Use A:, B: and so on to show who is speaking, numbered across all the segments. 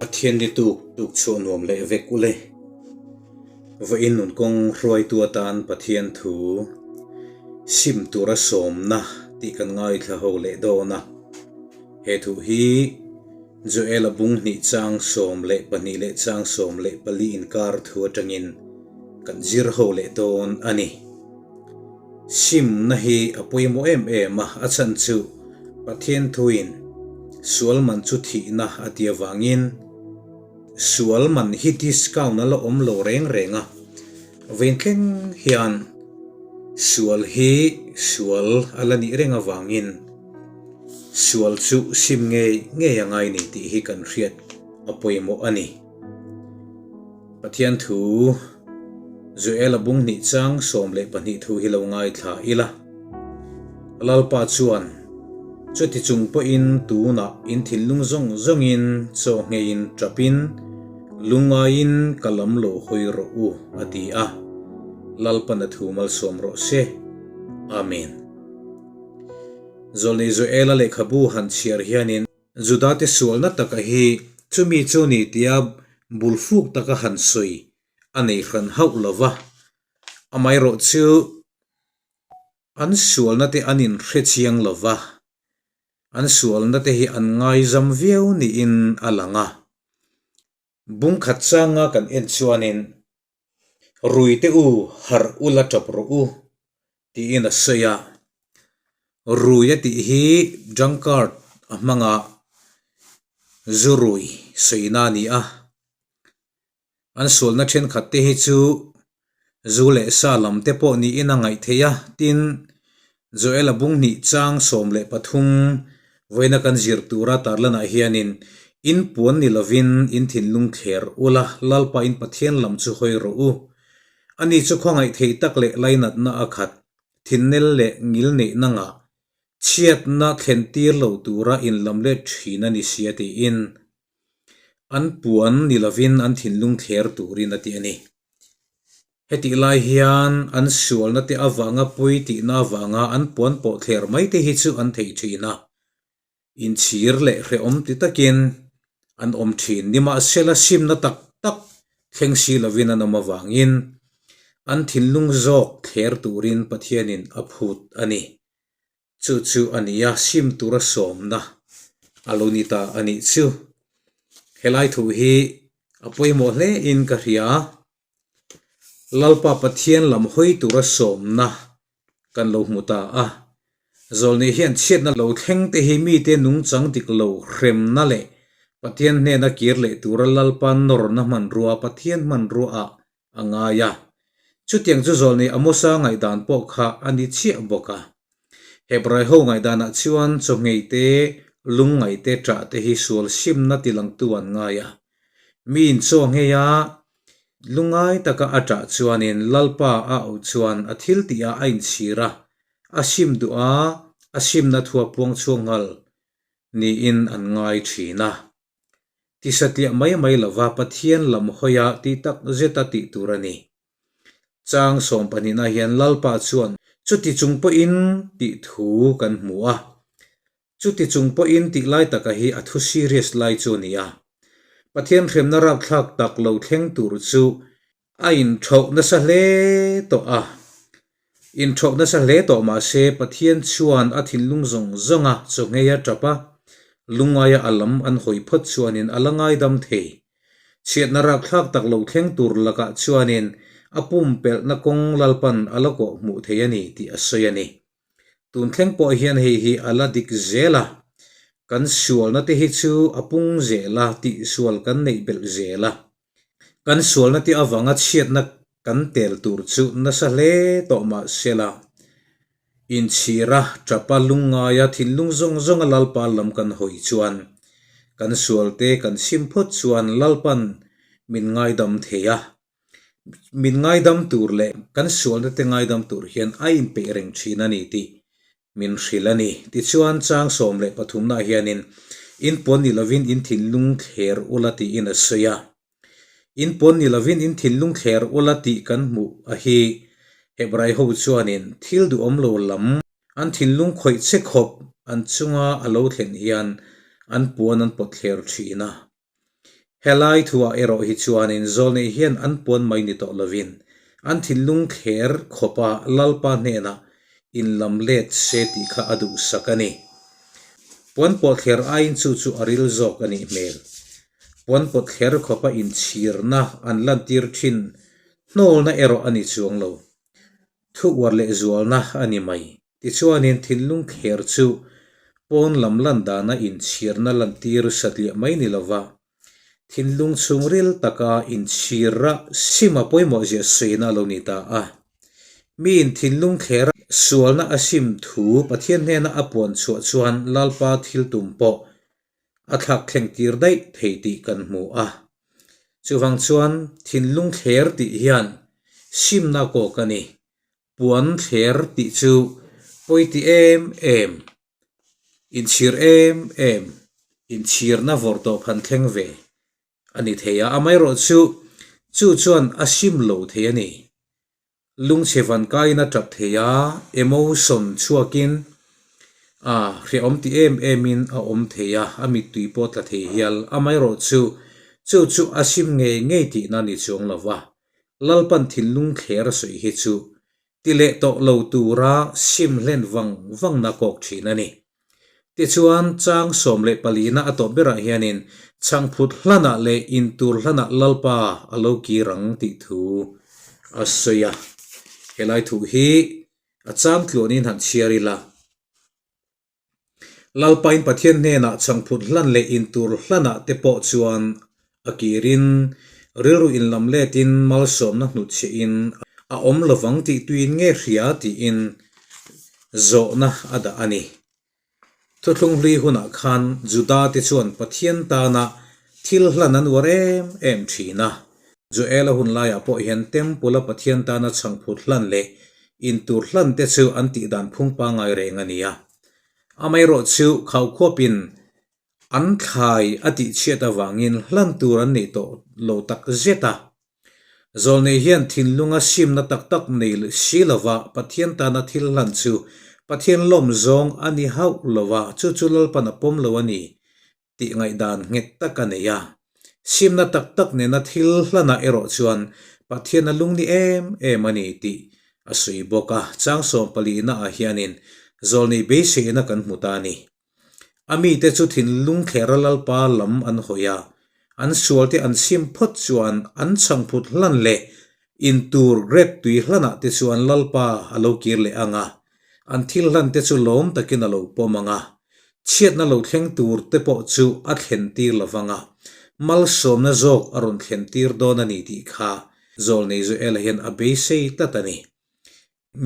A: Pathian ni tuk tuk chhuah nuam leh vek u le. Vawiin nun kawng hruaitu atan Pathian thu sim tura sawmna tih kan ngaithla ho leh dawn a. He thu hi Joel-a bung hnih chang 12 leh chang 14 inkar thu atangin kan zir ho leh dawn a ni. Simna hi a pawimawh em em a, a chhan chu Pathian thuin sual man chu thihna a ti avangin sual man hi discount a la awm lo reng reng a, vawiin thleng hian sual hi sual a la nih reng avangin sual chu sim ngei ngei a ngai ni tih hi kan hriat a pawimawh a ni. Pathian thu Joel-a bung hnih chang 12 thu hi lo ngaithla ila. Lalpa chuan, Chuti chung pawhin tunah in thinlung zawng zawngin chaw ngheiin ṭapin lungaiin ka lam lo hawi rawh u, a ti a. Lalpan a thu malsawm rawh se. Amen. Zawlnei Joel-a lehkhabu han chhiar hianin Judate sualna taka hi chumi chu ni tia bulfuk taka han sawi a nei hran hauh lo va, amaherawh chu an sualna te an inhre chiang lo va, an sualna te hi an ngaizam viau niin a lang a. Bungkhat changa kan en chuanin, Rui te u, harh u la tap rawh u, tiin a sawi a. Rui a tih hi drunkard a hmanga zu rui sawina a ni a. An sualna thenkhat te hi chu zu leh sa lam te pawh niin a ngaih theih a, tin, Joel-a bung hnih chang 13 vawiina kan zir tura tarlanah hianin, In puan ni lovin in thinlung thler ula, Lalpa in Pathian lam chu hawi rawh u. Ani chu khawngaih theih tak leh lainatna a khat, thinnel leh ngil neihna ngah, chhiatna thlen tir lo tura inlam let thin a ni sia tiin an puan ni lovin an thinlung thler turin a ti a ni. Hetih lai hian an sualna te avanga pui tihna avanga an puan pawh thler mai te hi chu an thei thin a, inchhir leh hrehawm ti takin an awm thin. Nimahsela simna tak tak thleng si lovin an awm avangin an thinlung zawk thler turin Pathianin a phut a ni. Chu chu a ni a, sim tura sawmna a lo ni ta a nih chu. Helai thu hi a pawimawh hle in ka hria. Lalpa Pathian lam hawi tura sawmna kan lo hmu ta a. Zawlni hian chhiatna lo thleng te hi mite nungchang dik lo hremna leh Pathian hnena kir leh tura Lalpa nawrna hmanrua Pathian hmanrua ah a ngai a. Chutiang chu zawlni Amosa ngaihdan pawh kha a ni chiah bawk a. Hebrai ho ngaihdanah chuan chawhngei te, lungngaih te, ṭah te hi sual simna tilangtu an ngai a. Miin chaw nghei a, lungngai taka a ṭah chuanin Lalpa a auh chuan a thil tihah a inchhir a, a sim duh a, a simna thua puang chhuak nghal niin an ngai ṭhin a. Tisatliah mai mai lova Pathian lam hawia tih tak zeta tih tur a ni. Chang sawmpahnihna hian Lalpa chuan chuti chung pawhin tih thu kan hmu a. Chuti chung pawhin tih lai taka hi a thu serious lai chu a ni a. Pathian hremna rapthlak tak lo thleng tur chu A inthawh nasa hle tawh a. Inthawh nasa hle tawh mah se Pathian chuan a thinlung zawng zawnga chawngei a tap a, lungaia a lam an hawi phawt chuanin a la ngaidam thei. Chhiatna rapthlak tak lo thleng tur lakah chuanin a pumpelhna kawng Lalpan a la kawh hmuh thei a ni tih a sawi a ni. Tun thleng pawh hian hei hi a la dik zel a, kan sualna te hi chu a pung zel a, tihsual kan neih belh zel a. Kan sualna te avanga chhiatna kan tel tur chu nasa hle tawh mah sela, inchhira, tapa, lungngaia, thinlung zawng zawnga Lalpa lam kan hawi chuan kan sualte kan chhim phawt chuan Lalpan min ngaidam thei a. Min ngaidam tur leh kan sualna te ngaidam tur hian a inpeih reng thin a ni tih min hrilh a ni. Tichuan, chang 13 nah hianin, In pawn ni lovin in thinlung thler ula tiin a sawi a. In pawn ni lovin in thinlung thler ula tih kan hmuh a hi Hebrai ho chuanin thil duhawm lo lam an thinlung khawih che khawp an chunga a lo thlen hian an puan an pawt thler thin a. Helai thuah erawh hi chuanin zawlneih hian an puan mai ni tawh lovin an thinlung thler khawpa Lalpa hnenah inlam let se tih kha a duhsak a ni. Puan pawh thler aiin chu chu a ril zawk a nih hmel. Puan pawt thler khawpa inchhirna an lantir thin hnawlna erawh a ni chuang lo. Thu uar leh zualna a ni mai. Tichuanin thinlung thler chu pawn lam lan dana inchhirna lantir satliah mai ni lova, thinlung chhungril taka inchhira sim a pawimawhzia sawina a lo ni ta a. Miin thinlung thlera sualna a sim thu Pathian hnena a puan chhuah chuan Lalpa thil tum pawh a thlak thleng tir daih thei tih kan hmu a. Chuvang chuan thinlung thler tih hian simna kawk a ni. Puan thler tih chu pawi ti em em, inchhir em em, inchhirna vawrh tawh phan thleng ve a ni thei a, amaherawhchu chu chuan a sim lo thei a ni. Lungchhe van kaiin a tap thei a, emotion chhuakin a hrehawm ti em emin a awm thei a, a mittui pawh tla thei hial. Amaherawhchu chu chu a sim ngei ngei tihna a ni chuang lo va, Lalpan thinlung thler a sawi hi chu ti leh tawh lo tura sim hlen vang vangna kawk thin a ni. Tichuan, chang 14 na a tawp berah hianin chhangphut hlanah leh intur hlanah Lalpa a lo kir ang tih thu a sawi a. Helai thu hi a chang tluanin han chhiar ila. Lalpain Pathian hnenah chhangphut hlan leh intur hlanah te pawh chuan a kirin rilru inlam letin malsawmna hnutchhiahin a awm lovang tih tuin nge hria tiin zawhna a dah a ni. Thuthlung hlui hunah khan Juda te chuan Pathian tana thil hlan an uar em em thin a. Joela hun laiah pawh hian Temple-a Pathian tana chhangphut hlan leh intur hlan te chu an tih dan phung pangngai reng a ni a. Amaherawh chu khaukhuapin an thlai a tih chhiat avangin hlan tur an nei tawh lo tak zet a. Zawlnei hian thinlunga simna tak tak nei si lova Pathian tana thil hlan chu Pathian lawm zawng a ni hauh lova, chu chu Lalpan a pawm lo a ni tih ngaihdan nghet tak a nei a. Simna tak tak nena thil hlanah erawh chuan Pathian a lung ni em em a ni tih a sawi bawk a. Chang 14 ah hianin zawlnei beiseina kan hmu ta a ni. A mite chu thinlung thlera Lalpa lam an hawi a, an sualte an sim phawt chuan an chhangphut hlan leh intur grep tui hlanah te chuan Lalpa a lo kir leh ang a, an thil hlan te chu lawm takin a lo pawm ang a, chhiatna lo thleng tur te pawh chu a thlen tir lo vang a, malsawmna zawk a rawn thlen tir dawn a ni tih kha Zawlnei Joela hian a beisei tlat a ni.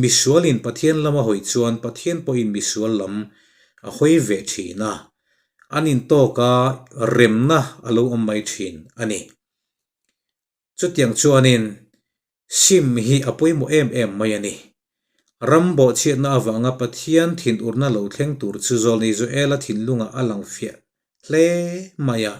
A: Misualin Pathian lam a hawi chuan Pathian pawhin misual lam a hawi ve thin a, an intawk a remna a lo awm mai thin a ni. Chutiang chuanin sim hi a pawimawh em em mai a ni. Ram bawhchhiatna avanga Pathian thinurna lo thleng tur chu Zawlnei Joela thinlungah a lang fiah hle mai a.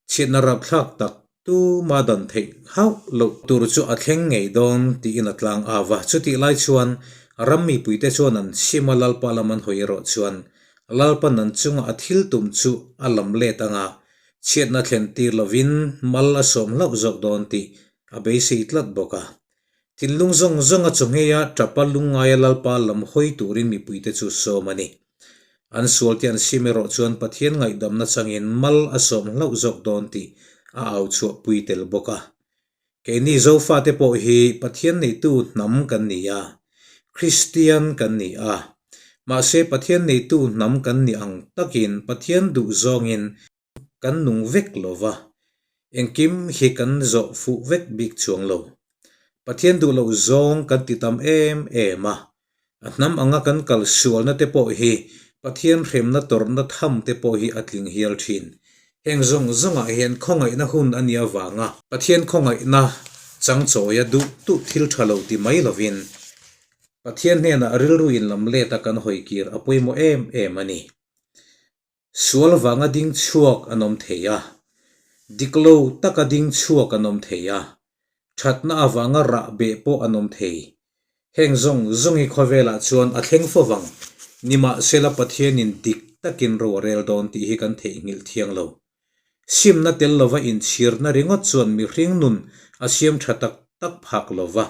A: Chhiatna rapthlak tak tuma dan theih hauh loh tur chu a thleng ngei dawn tiin a tlang au a. Chutih lai chuan ram mipuite chuan an sim a, Lalpa lam an hawi erawh chuan Lalpan an chunga a thil tum chu a lam let anga Chhiatna thlen tir lovin mal a sawm hlauh zawk dawn tih a beisei tlat bawk a. Thinlung zawng zawnga chawngheia tapa lungngaia Lalpa lam hawi turin mipuite chu sawm a ni. An sualte an sim erawh chuan Pathian ngaihdamna changin mal a sawm hlauh zawk dawn tih a au chhuahpui tel bawk a. Keini Zofate pawh hi Pathian neitu hnam kan ni a, Kristian kan ni a. Mahse Pathian neitu hnam kan ni ang takin Pathian duh zawngin kan nung vek lo va, engkim hi kan zawh fuh vek bik chuang lo. Pathian duh loh zawng kan ti tam em em a, A hnam anga kan kal sualna te pawh hi Pathian hremna tawrhna tham te pawh hi a tling hial thin. Heng zawng zawngah hian khawngaihna hun a nih avanga Pathian khawngaihna changchawia duh duh thil tha lo ti mai lovin Pathian hnenah rilru inlam let a kan hawi kir a pawimawh em em a ni. Sual vanga ding chhuak an awm thei a, dik lo taka ding chhuak an awm thei a, thatna avanga rah beh pawh an awm thei. Heng zawng zawng hi khawvelah chuan a thleng fo vang, nimahsela Pathianin dik takin ro a rel dawn tih hi kan theihnghilh thiang lo. Simna tel lova inchhirna ringawt chuan mihring nun a siam tha tak tak phak lo va.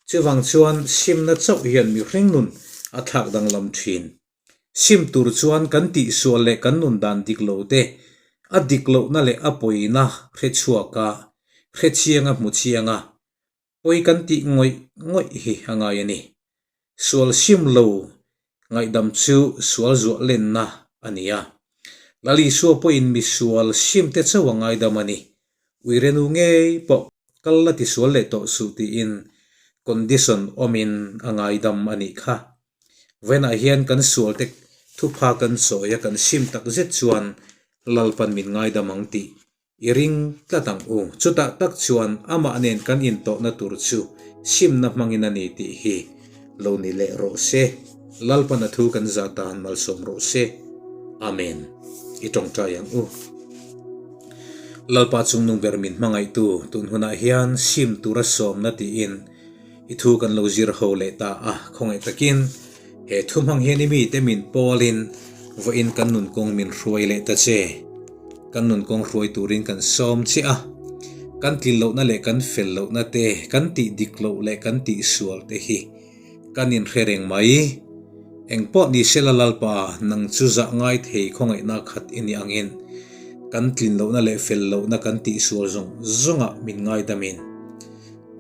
A: Chuvang chuan simna chauh hian mihring nun a thlak danglam thin. Sim tur chuan kan tihsual leh kan nun dan dik lo te, a dik lohna leh a pawina hre chhuak a, hre chiang a hmu chiang a, pawi kan tih ngawih ngawih hi a ngai a ni. Sual sim lo ngaihdam chu sual zuah lenna a ni a. Lal Isua pawhin misual sim te chauh a ngaidam a ni. Uirenu ngei pawh kal la tisual leh tawh suh tiin condition awmin a ngaidam a nih kha. Vawiinah hian kan sualte thupha kan sawi a kan sim tak zet chuan Lalpan min ngaidam ang tih i ring tlat ang u. Chutah tak chuan amah nen kan intawhna tur chu simna hmangin a ni tih hi lo ni leh rawh se. Lalpan a thu kan zah tan malsawm rawh se. Amen. I tawngtai ang u. Lalpa chungnung ber min hmangaihtu tun hunah hian sim tura sawmna tiin I thu kan lo zir ho leh ta a, khawngaih takin he thu hmang hian i mite min pawlin vawiin kan nun kawng min hruai leh ta che. Kan nun kawng hruai turin kan sawm che a, kan tlin lohna leh kan fel lohna te, kan tih dik loh leh kan tih sual te hi kan inhre reng mai. Engpawh ni sela Lalpa, nang chu zah ngai thei khawngaihna khat i nih angin kan tlin lohna leh fel lohna kan tih sual zawng zawngah min ngaidamin.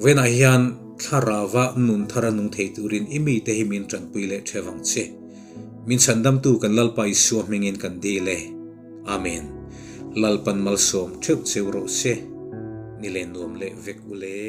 A: Vawiinah hian thlarauva nun thar a nung thei turin i mite hi min tanpui leh theuh ang che. Min chhandamtu kan Lalpa Isua hmingin kan dil e. Amen. Lalpan malsawm theuh cheu rawh se. Ni leh nuam leh vek u le.